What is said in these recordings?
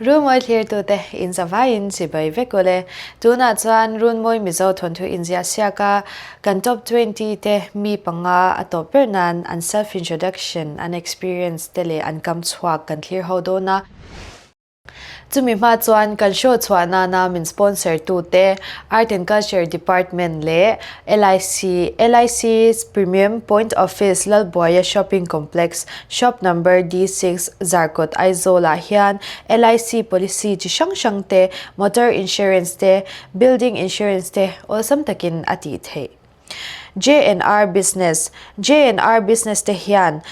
Runmawi thlirtute in zavaiin chibai vek ule. Tunah chuan Runmawi Mizo thawnthu inziah siaka kan top 20 te mi panga a tawp ber nan an self introduction, an experience te leh an kam chhuak kan thlir ho dawn a. Chumi hma chuan kan show chhuah nana min sponsor tute Art and Culture Department leh LIC, LIC Premium Point Office Lalbuaia Shopping Complex, Shop Number D6, Zarkawt, Aizawl ah hian LIC policy chi hrang hrang te, motor insurance te, building insurance te awlsam takin a tih theih. JNR Business, JNR Business te hian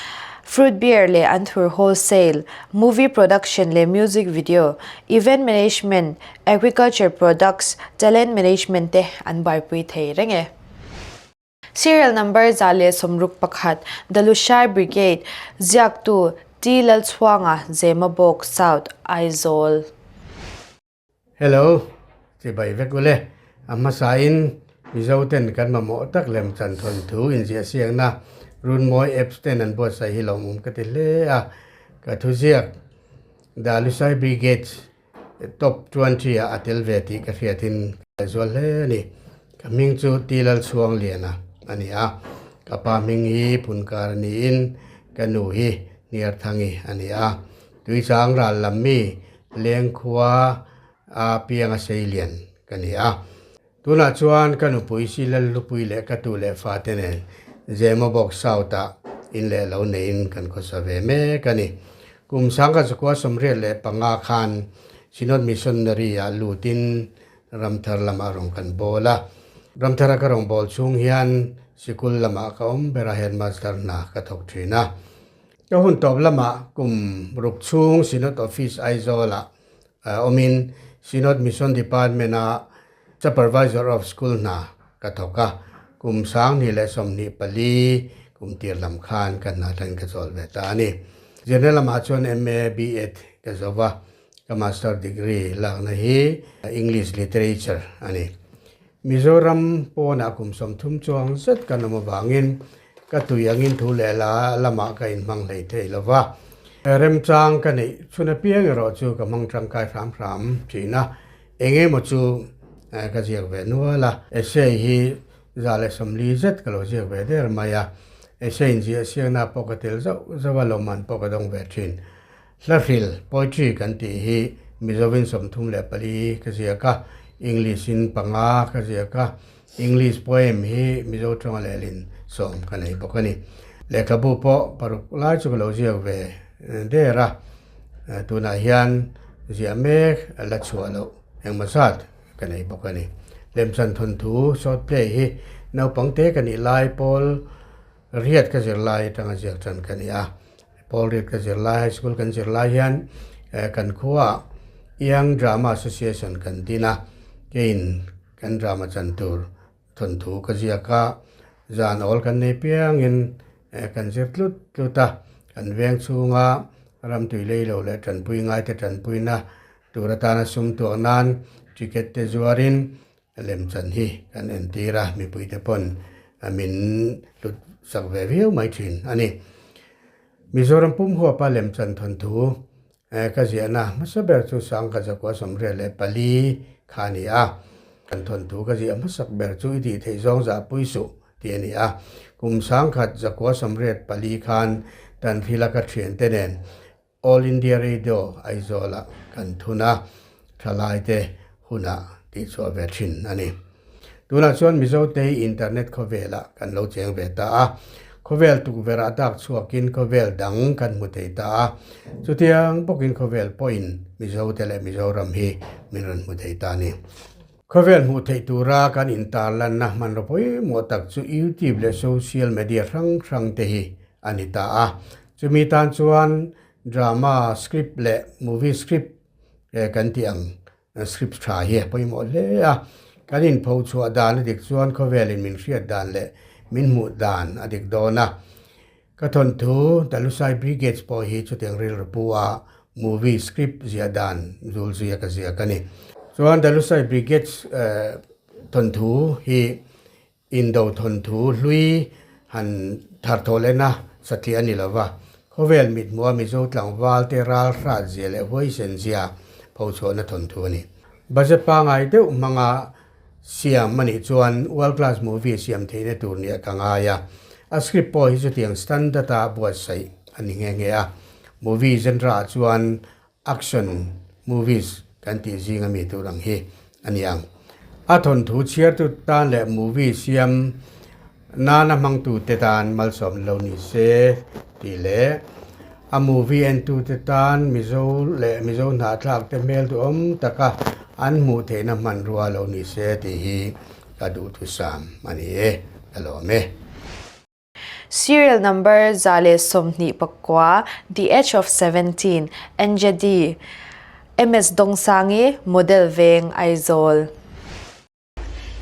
fruit beer leh anthur wholesale, movie production leh music video, event management, agriculture products, talent management te an buaipui thei reng e. Serial number 161, The Lushai Brigade, ziaktu T Lalchhuanga, Zemabawk South, Aizawl. Hello, chibai vek ule. A hmasain Mizo ten kan mamawh tak lem chan thawn thu inziah siakna Runmawi apps ten an buatsaih hi lawmawm ka ti hle a. Ka thuziak The Lusai Brigades Top 20 ah a tel ve tih ka hriatin ka zual hle a ni. Ka hming chu Ti Lalchhuangliana a ni a, ka pa hming hi Phunkar a niin ka nu hi Hniarthangi a ni a. Tuichang ral lam mi Lengkhua a pianga seilian ka ni a. Tunah chuan ka nupui Silal Lupui leh ka tu leh fate nen Zemabawk South-ah in leh lo neiin kan khawsa ve mek a ni. Kum sangkhat zakua 85 khan Synod Missionary-ah lutin Ramthar lamah rawn kan bawl a. Ramthara ka rawn bawl chhung hian sikul lamah ka awm ber a, headmaster hna ka thawk thin a. Ka hun tawp lamah kum ruk chhung Synod Office Aizawl-ah awmin Synod Mission Department-a Supervisor of School hna ka thawk a, kum 2024 kum tir lam khan ka hna atangin ka chawl ve ta a ni. Zirna lamah chuan MA, BEd ka zo va, ka Master Degree lakna hi English Literature a ni. Mizoram pawnah kum 30 chuang zet kan awm avangin Ka tui angin thu leh la lamah ka inhmang hlei thei lo va, remchang ka neih chhun apiang erawh chu ka hmang tangkai hram hram thin a, eng emaw chu ka ziak ve nual a. Essay hi 140 zet ka lo ziak ve der mai a, essay inziah siakna pawh ka tel zauh zauh a, lawmman pawh ka dawng ve thin. Hlahril, poetry, kan tih hi Mizovin 34 ka ziak a, English-in panga ka ziak a, English poem hi Mizo tawnga lehlin sawm ka nei bawk a ni. Lehkhabu pawh paruk lai chu ka lo ziak ve der a, tunah hian ziah mek la chhuah loh engmaw zat ka nei bawk a ni. Lemchan thawnthu, short play, hi naupang te ka nih lai pawl riat ka zir lai atanga ziak tan ka ni a. Pawl riat ka zir lai, high school kan zir lai hian kan khuaah Young Drama Association kan din a, keiin Kan drama chan tur thawnthu ka ziak a, zan awl kan nei piangin kan zir tlut tlut a, kan veng chhunga ramtui lei lo leh tanpui ngaite tanpuina tur atana sum tuak nan ticket te zuarin lemchan hi kan entir a, mipuite pawn min hlut sak ve viau mai thin a ni. Mizoram pum huapa lemchan thawnthu Ka ziahna hmasa ber chu Sangkhat 1984 kha a ni a. Kan thawnthu ka ziah hmasak ber chu i tih theih zawng zah pui suh tih a ni a. Kum 1984 khan Tanhrila ka thiante nen All India Radio Aizawlah kan thun a, thalaite hunah tihchhuah ve thin a ni. Tunah chuan Mizote hi internet khawvelah kan lo cheng ve ta a, khawvel tukverh ah dak chhuakin khawvel dang kan hmu thei ta a, chutiang bawkin khawvel pawhin Mizote leh Mizoram hi min rawn hmu thei ta a ni. Khawvel hmuh theih tura kan intarlanna hmanraw pawimawh tak chu YouTube leh social media hrang hrang te hi a ni ta a, chumi tan chuan drama script leh movie script kan tih ang Script tha hi a pawimawh hle a, kan inpho chhuah dan a dik chuan khawvelin min hriat dan leh min hmuh dan a dik dawn a. Ka thawnthu The Lusai Brigades pawh hi chutiang rilru pu a movie script ziah dan zul zuia ka ziak a ni. Chuan The Lusai Brigades thawnthu hi Indo thawnthu hlui han thar thawh lehna satliah a ni lo va, khawvel mithmuha Mizo tlangvalte ral hrat zia leh huaisen zia phochhuahna thawnthu a ni. Budget pangai deuh hmanga siam a nih chuan world class movie siam theihna tur nia ka ngai a, a script pawh hi chutiang standard a buatsaih a ni nghe nghe a. Movie genre ah chuan action movies kan tih zing ami tur ang hi a ni ang. A thawnthu chhiartu tan leh movie siam nana hmangtute tan malsawmna lo ni se tih leh a movie entute tan Mizo leh Mizo hnahthlak te hmel duhawm taka an hmuh theihna hmanrua lo ni se tih hi ka duhthusam a ni e, ka lawm e. Serial number 129, The Age of 17, NJD, MS Dongsangi, Model Veng, Aizawl.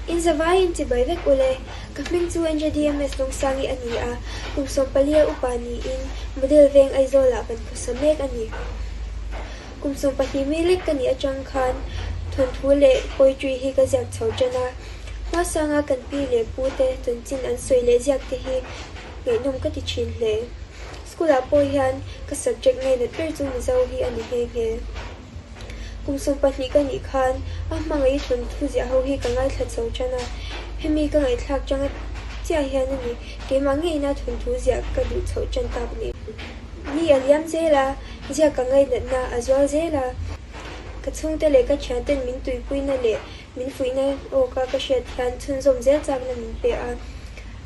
In zavaiin chibai vek ule. Ka hming chu NJD MS Dongsangi a ni a, kum 14 a upa niin Model Veng Aizawlah kan khawsa mek a ni. Kum 12 mi lek ka nih atang khan thawnthu leh poetry hi ka ziak chho tan a. Hmasanga kan pi leh pu te chanchin an sawi leh ziak te hi ngaihnawm ka ti thin hle. School ah pawh hian ka subject ngainat ber chu Mizo hi a ni nghe nghe. Kum 12 ka nih khan a hmangaih thawnthu ziah ho hi ka ngaithla chho tan a, hemi ka ngaihthlak changa chiah hian a ni keimah ngeina thawnthu ziah ka duh chhoh tan tak ni. Ni a liam zel a, ziak ka ngainatna a zual zel a, ka chhungte leh ka thianten min tuipuina leh Min fuihna awka ka hriat hian chhunzawm zel chakna min pe a,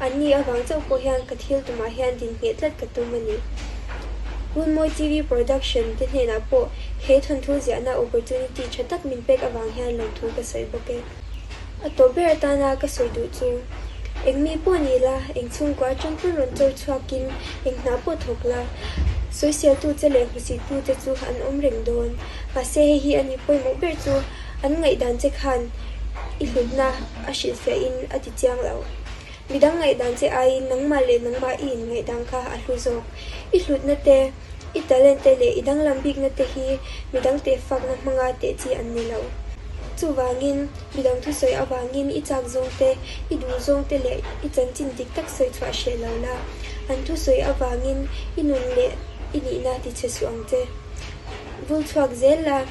anni avang chauh pawh hian ka thil tumah hian din ngheh tlat ka tum a ni. Runmawi TV Production te hnenah pawh he thawnthu ziahna opportunity tha tak min pek avang hian lawmthu ka sawi bawk e. A tawp ber atana ka sawi duh chu, eng mi pawh ni la, eng chhungkua atang pawn rawn chawr chhuakin eng hna pawh thawk la, sawiseltu che leh hmusitu che chu an awm reng dawn. Mahse hei hi a ni pawimawh ber chu. An ngaihdan che khan i hlutna a hrilhfiahin a ti chiang lo. Midang ngaihdan che aiin nangmah leh nangmah i inngaihdan kha a hlu zawk. I hlutna te, i talent te leh i danglam bikna te hi midang tehfakna hmanga teh chi an ni lo. Chuvangin, midang thusawi avangin i chak zawng te, i duh zawng te leh i chanchin dik tak sawi chhuah hreh lo la. An thusawi avangin i nun leh i nihna tichhe suh ang che. Vul chhuak zel la.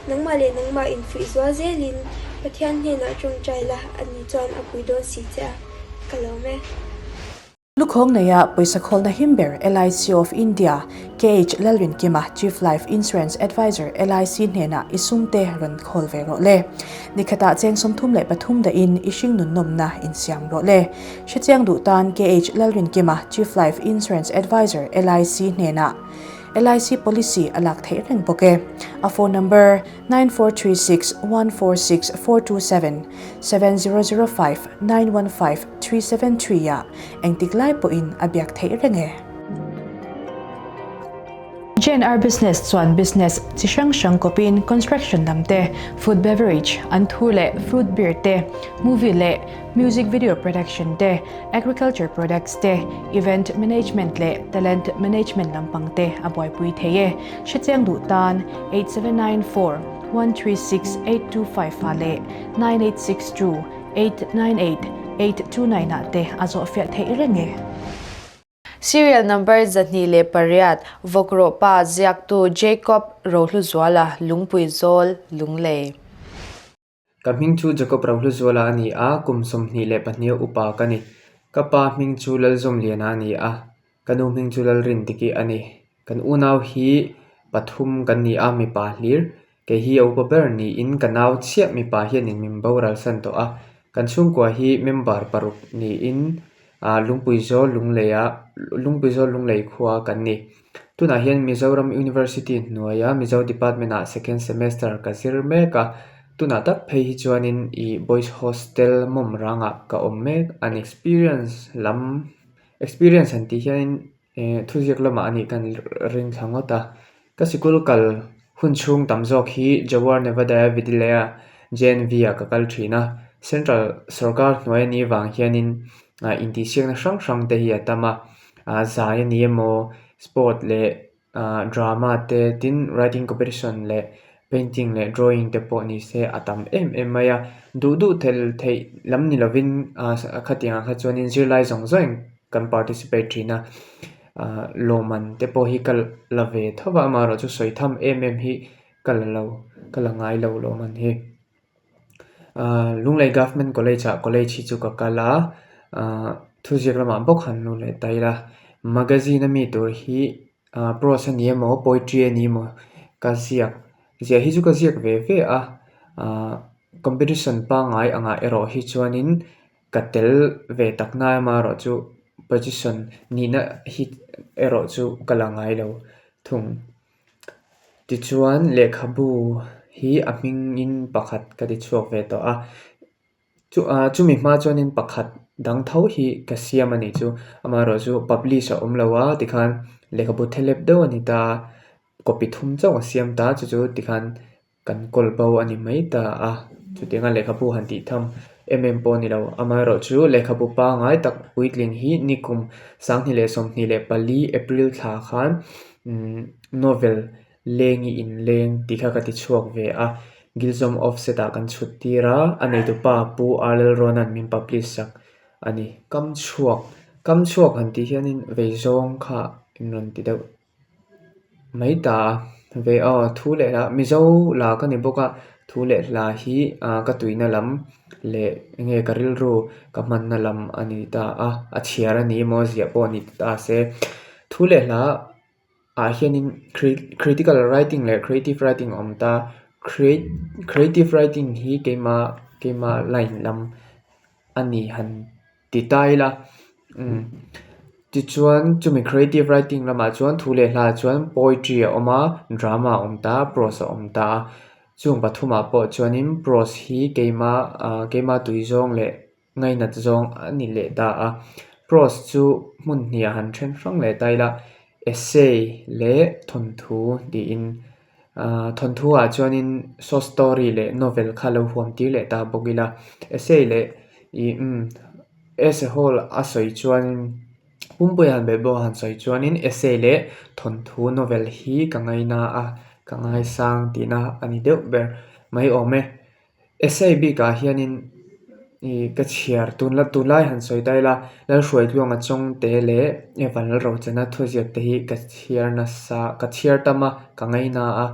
Nangmah leh nangmah infuih zual zelin Pathian hnenah tawngtai la, ani chuan a pui dawn si che a, ka lawm e. Lukhawng neia pawisa khawlna him ber LIC of India, KH Lalrinkima, Chief Life Insurance Advisor, LIC hnenah i sumte rawn khawl ve rawh le. Nikhatah cheng 33 dahin i hring nunnawmna insiam rawh le. Hrechiang duh tan KH Lalrinkima, Chief Life Insurance Advisor, LIC hnenah LIC policy a lak theih reng bawk e. A phone number, 9436 146 427, 7005 915 373 ah engtik lai pawhin a biak theih reng e. JNR Business chuan business chi hrang hrang kawpin construction lam te, food beverage, anthur leh fruit beer te, movie leh music video production te, Agriculture products te, event management leh talent management lampang te a buaipui thei e. Hrechiang duh tan 8794 136 825 ah leh 9862 898 829 ah te a zawhfiah theih reng e. Serial number 208, Vawkrawhpa ziaktu Jacob Rohluzuala, Lungpui Zawl, Lunglei. Ka hming chu Jacob Rohluzuala a ni a, kum 22 a upa ka ni. Ka pa hming chu Lalzawmliana a ni a, ka nu hming chu Lalrindiki a ni. Kan unau hi pathum kan ni a, mipa hlir. Kei hi a upa ber niin ka nau chiah mipa hianin min boral san tawh a. Kan chhungkua hi member paruk niin Lungpuizawl Lungleia Lungpuizawl Lunglei khua kan ni. Tunah hian Mizoram University hnuaia Mizo Department ah second semester ka zir mek a, tunah tak phei hi chuanin ih boys hostel mawm rangah ka awm mek a ni. Experience lam experience han tih hianin eh thuziak lamah a nih kan ring thla ngawt a, ka sikul kal hun chhung tam zawk hi Jawahar Navodaya Vidyalaya JNV ah ka kal thin a, Central sawrkar hnuai a nih vang hianin intihsiakna hrang hrang te hi a tam a. ah zai a ni emaw sport leh ah drama te tin writing competition leh painting leh drawing te pawh ni se a tam em em mai a duh duh tel theih lam ni lovin ah khatiang ah kha chuanin zirlai zawng zawng kan participate thin a ah lawmman te pawh hi ka la ve tho va amaherawhchu sawi tham em em hi. Ka. ka la lo, ka la ngai lo lawm an hi. Ahh Lunglei Government College ah college hi chu ka kal a, ahh thuziak lamah bawk han lut leh ta ila, magazine a mi tur hi ahh prose a ni emaw poetry a ni emaw ka ziak ziah hi chu ka ziak ve ve a, ahh competition pangngai angah erawh hi chuanin ka tel ve tak na amaherawh chu position nihna hi erawh chu ka la ngai lo thung. Tichuan lehkhabu hi a hmingin pakhat ka ti chhuak ve tawh a, chu ah chumi hma chuanin pakhat dang tho hi ka siam a nih chu amaherawh chu publish a awm lo a tikhan lehkhabu thelep deuh a ni ta a copy thum chauh a siam ta chu chu tikhan Kan kawl bo a ni mai ta a, chutianga lehkhabu han tih tham em em pawh a ni lo. Amaherawhchu lehkhabu pangngai tak puitling hi nikum 2024 April thla khan novel Lengi Inleng tih kha ka ti chhuak ve a, Gilzawm Offset ah kan chhut tir a, a neitupa Pu Arlel Ronan min publish sak a ni. Kam chhuak, kam chhuak han tih hianin vei zawng kha in rawn ti deuh. Mai ta ve aw thu leh hla Mizo la ka ni bawk a thu leh hla hi ah ka tuina lam leh enge ka rilru ka hmanna lam a ni ta a a chhiar a ni emaw ziah pawh a ni ta se thu leh hla ah hianin critical writing leh creative writing a awm ta creative writing hi keimah keimah line lam a ni han. Ti ta ila umm tichuan chumi creative writing lamah chuan thu leh hla ah chuan poetry a awm a drama a awm ta a prose a awm ta a chung pathumah pawh chuanin prose hi keima ah keima tui zawng leh ngainat zawng a ni leh ta a prose chu hmun hnih ah han then hrang leh ta ila essay leh thawnthu tiin ah thawnthu ah chuanin short story leh novel kha lo huam tir leh ta bawk ila essay leh ih umm as a whole a sawi chuanin pumpui han belh bawk a han sawi chuanin essay leh thawnthu novel hi ka ngaina a ka ngaisang tihna a ni deuh ber mai awm e. Essay bikah hianin ih ka chhiar tun la tunlai han sawi ta ila Lalhruaitluanga Chawngte leh Evan Lalrochana thuziak te hi ka chhiar nasa ka chhiar tam a ka ngaina a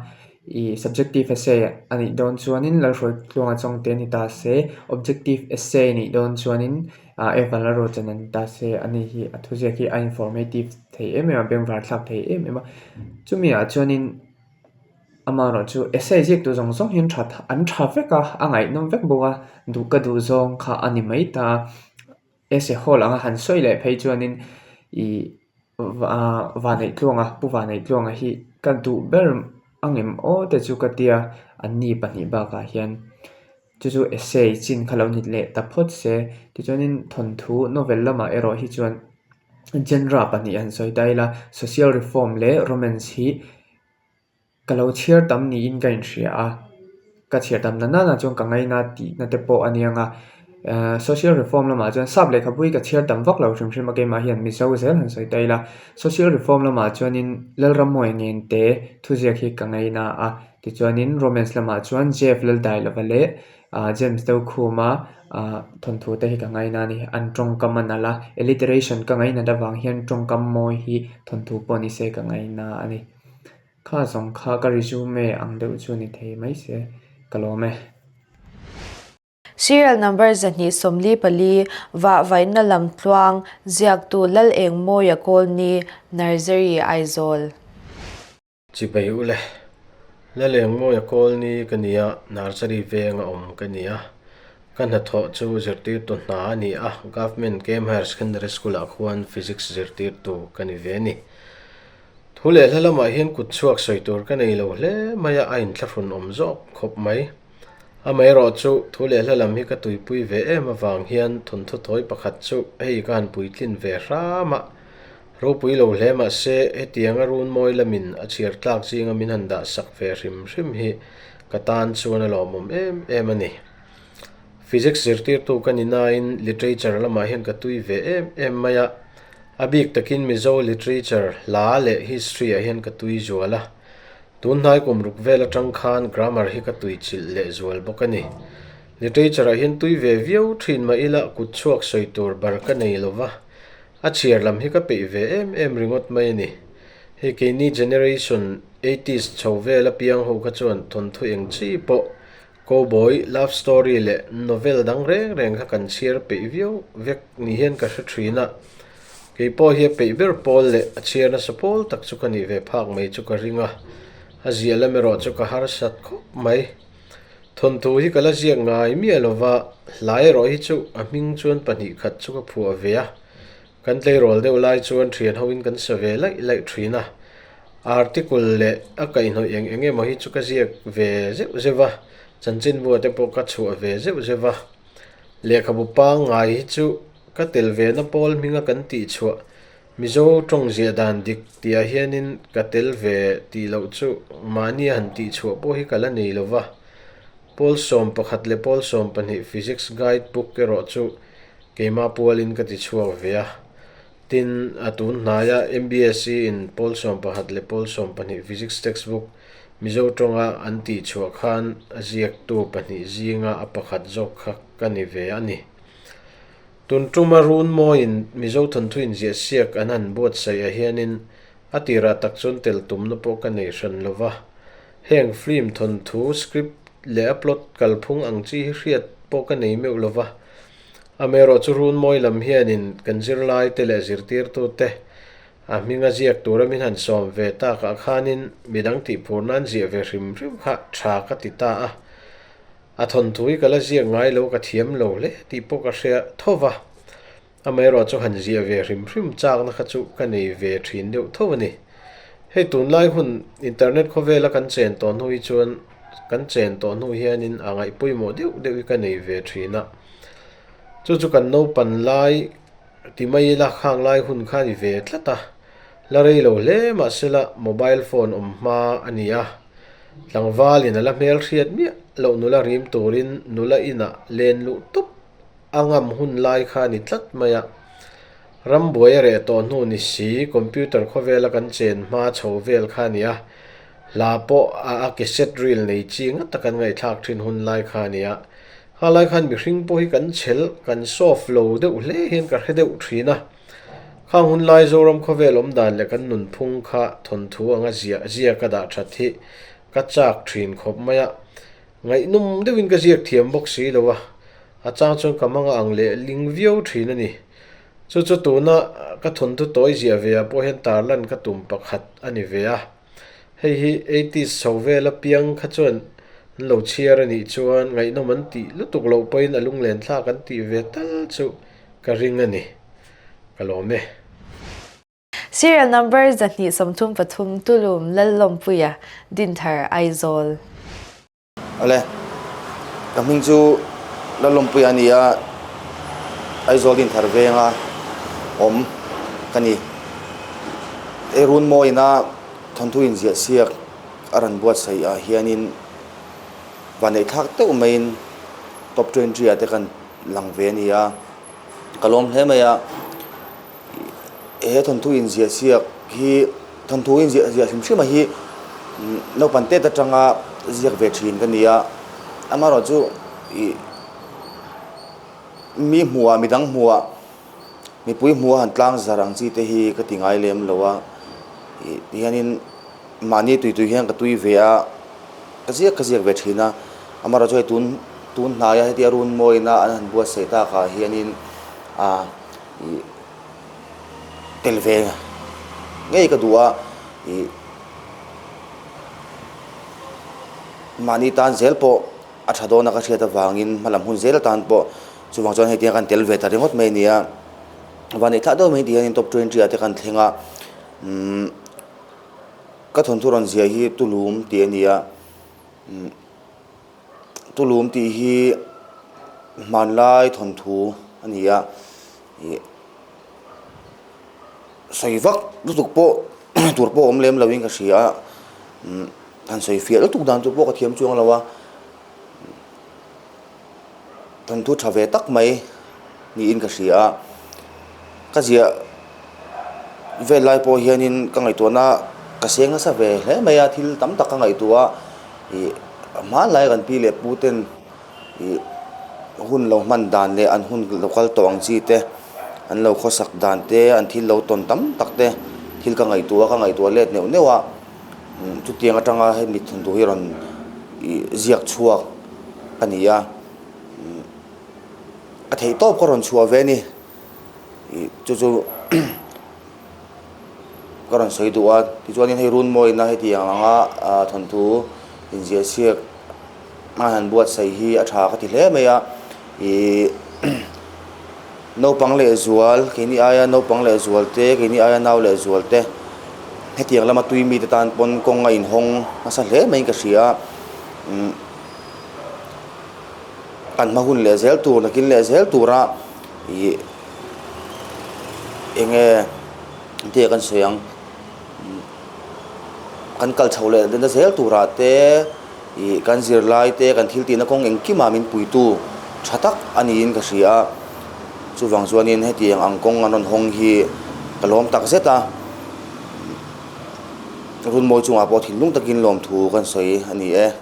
ih subjective essay a nih dawn chuanin Lalhruaitluanga Chawngte a ni ta se objective essay a nih dawn chuanin ah Evan Lalrochana ni ta se ani hi a thuziak hi a informative thei em em a bengvar thlak thei em em a chumi ah chuanin. Amaherawh chu essay ziaktu zawng zawng hian that an tha vek a, a ngaihnawm vek bawk a, duh ka duh zawng kha a ni mai ta a. Essay hall anga han sawi leh phei chuanin ih Vaneihtluanga Pu Vaneihtluanga hi ka duh ber angem aw te chu ka tia anni pahnih bakah hian chu chu essay chin kha lo ni leh ta phawt se. Tichuanin thawnthu novel lamah erawh hi chuan genre pahnih han sawi ta ila social reform leh romance hi. Ka lo chhiar tam niin ka inhria a, ka chhiar tam na nana chuan ka ngaina tihna te pawh a niang a, ehh social reform lamah chuan sap lehkhabu hi ka chhiar tam vak lo hrim hrim a keimah hian Mizo zel han sawi ta ila, social reform lamah chuanin Lalrammuai Ngente thuziak hi ka ngaina a, tichuanin romance lamah chuan Jeff Laldailova leh ah James Dokhuma ah thawnthu te hi ka ngaina a ni, an tawngkam a nalh a, alliteration ka ngainat avang hian tawngkam mawi hi thawnthu pawh ni se ka ngaina a ni. Kha zawng kha ka resume ang deuh chu ni thei mai se, ka lawm e. Serial number 244 vah vaihna lam tluang ziaktu Lalengmawia Kawlni, Nursery, Aizawl. Chibai u le. Lalengmawia Kawlni ka nia, Nursery venga awm ka nia. Ka hnathawh chu zirtirtu hna a ni a, Government Game Higher Secondary School ah khuan Physics zirtirtu ka ni ve a ni. Thu leh hla lamah hian kut chhuak sawi tur ka nei lo hle mai a, a inthlahrun awm zawk khawp mai. Amaherawhchu, thu leh hla lam hi ka tuipui ve em avang hian thawnthu thawi pakhat chu hei ka han puitlin ve hram a. Ropui lo hle mah se, hetianga runmawi lamin a chhiar tlak zinga min han dah sak ve hrim hrim hi ka tan chuan a lawmawm em em a ni. Physics zirtirtu ka ni nain literature lamah hian ka tui ve em em mai a. A bik takin Mizo literature, hla leh history ah hian ka tui zual a. Tun hnai kum ruk vel atang khan grammar hi ka tui chilh leh zual bawk a ni. Literature ah hian tui ve viau thin mah ila kut chhuak sawi tur bar ka nei lo va, a chhiar lam hi ka peih ve em em ringawt mai a ni. Hei keini generation eighties chho vel apiang ho kha chuan thawnthu eng chi pawh cowboy, love story leh novel dang reng reng kha kan chhiar peih viau vek ni hian ka hre thin a. Kei pawh hi a peih ber pawl leh a chhiar nasa pawl tak chu ka nih ve phak mai chu ka ring a, a ziah lam erawh chu ka harsat khawp mai. Thawnthu hi ka la ziak ngai miah lova, hlai erawh hi chu a hming chuan 2 khat chu ka phuah ve a. Kan tleirawl deuh lai chuan thian hoin kan sa ve laih laih thin a, article leh a kaihhnawih eng eng emaw hi chu ka ziak ve zeuh zeuh a, chanchinbua te pawh ka chhuah ve zeuh zeuh a. Lehkhabu pangngai hi chu ka tel ve na pawl hminga kan tih chhuah Mizo tawng ziah dan dik tihah hianin ka tel ve tih loh chu mahni a han tih chhuah pawh hi ka la nei lo va. Pawl 11 leh pawl 12 Physics Guide Book erawh chu keimah pualin ka ti chhuak ve a. Tin, a tun hnaia MBSE in pawl 11 leh pawl 12 Physics Textbook Mizo tawnga an tih chhuah khan a ziaktu pahnih zinga a pakhat zawk kha ka ni ve a ni. Tun tuma Runmawiin Mizo thawnthu inziah siak an han buatsaih ah hianin a tirah tak chuan tel tumna pawh ka nei hran lo va. Heng film thawnthu script leh a plot kalphung ang chi hi hriat pawh ka nei meuh lo va. Amaherawh chu Runmawi lam hianin kan zirlaite leh zirtirtute a hminga ziak tura min han sawm ve takah khanin midang tihphur nan ziah ve hrim hrim kha tha ka ti ta a. A thawnthu hi ka la ziak ngai lo, ka thiam lo hle tih pawh ka hria tho va. Amaherawh chu han ziah ve hrim hrim chakna kha chu ka nei ve thin deuh tho a ni. Hei tunlai hun internet khawvela kan chen tawh hnu hi chuan kan chen tawh hnu hianin a ngaih pawimawh deuh deuh hi ka nei ve thin a. Chu chu kan naupan lai ti mai ila khang lai hun kha a ni ve tlat a. La rei lo hle mahsela mobile phone awm hma a ni a. Tlangvalin a la hmel hriat miah loh nula rim turin nula inah len luh tawp a ngam hun lai kha a ni tlat mai a. Rambuai a reh tawh hnu ni si computer khawvela kan chen hma chho vel kha a ni a, hla pawh a a cassette reel nei chi ngat a kan ngaihthlak thin hun lai kha a ni a. Kha lai khan mihring pawh hi kan chhel kan soft lo deuh hle hian ka hre deuh thin a. Khang hun lai Zoram khawvel awm dan leh kan nunphung kha thawnthu anga ziah ziak a dah that hi ka chak thin khawp mai a. Ngaihnawm deuhin ka ziak thiam bawk si lo a, a chang chuan ka hmanga ang leh ling viau thin a ni. Chu chu tuna ka thawnthu tawi ziah ve ah pawh hian tarlan ka tum pakhat a ni ve a. Hei hi eighties chho vel apiang kha chuan an lo chhiar a nih chuan ngaihnawm an tih lutuk loh pawhin a lunglen thlak an tih ve tal chu Ka ring a ni. Ka lawm e. Serial number 233 Tulum Lallawmpuia, Dinthar, Aizawl. Awle, ka hming chu Lallawmpuia a ni a, Aizawl Dinthar venga awm ka ni. Hei Runmawiina thawnthu inziah siak a rawn buatsaih ah hianin vaneihthlak deuh maiin top 20 ah te kan lang ve a ni a, ka lawm hle mai a, he thawnthu inziah siak hi thawnthu inziah ziah hrim hrim a hi naupang tet atanga ziak ve thin ka ni a, amaherawh chu ih mi hmuhah midang hmuhah mipui hmuha han tlang zar ang chi te hi ka ti ngai lem lo a, ih tihianin. Mahni tui tui hian ka tui ve a, ka ziak ka ziak ve thin a, amaherawh chu hei tun tun hnaia hetia run mawina an han buatsaih takah hianin ah ih tel ve ngei ka duh a, ih mahni tan zel pawh a tha dawn a ka hriat avangin hmalam hun zel atan pawh chuvang chuan hetiang kan tel ve ta ringawt mai a ni a, vanneih thlah deuh mai tih hianin top 20 ah te kan thleng a, umm. Ka thawnthu rawn ziah hi Tulum tih a ni a, Tulum tih hi hmanlai thawnthu a ni a, ih sawi vak lutuk pawh tur pawh awm lem lovin ka hria a, han sawi fiah lutuk dan chu pawh ka thiam chuang lo a. Thawnthu tha ve tak mai niin ka hria a, ka ziah vel lai pawh hianin ka ngaihtuahna ka seng nasa ve hle mai a, thil tam tak ka ngaihtuah a, ih hmanlai kan pi leh pu ten ih hun lo hman dan leh an hun lo kal tawh ang chi te an lo khawsak dan te an thil lo tawn tam tak te. thil ka ngaihtuah a, ka ngaihtuah let neuh neuh a, chutiang atanga hemi thawnthu hi rawn ih ziak chhuak a ni a, ka theih tawp ka rawn chhuah ve a ni, ih chu chu ka rawn sawi duh a, tichuanin hei runmawina hetiang anga thawnthu inziah chhiak a han buatsaih hi a tha ka ti hle mai a, ih naupang lehzual keini aia naupang lehzual te keini aia nau lehzual te hetiang lama tui mite tan pawn kawng a inhawng nasa hle maiin ka hria a umm kan hma hun leh zel tur nakin leh zel tura ih eng nge engti ah kan sawi ang kan kal chho leh na zel turah te ih kan zirlai te kan thil tihna kawng engkimah min puitu tha tak a niin ka hria a chuvang chuanin hetiang ang kawng an rawn hawng hi ka lawm tak zet a runmawi chungah pawh thinlung takin lawmthu kan sawi a ni e.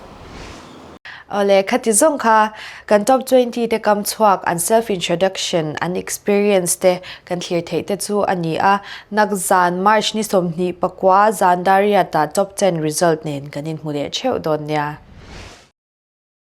Awle, khati zawng kha kan top 20 te kam chhuak an self introduction, an experience te kan thlir theih te chu a ni a. Nak zan March ni 24 zan Dariat ah top ten result nen kan inhmu leh theuh dawn nia.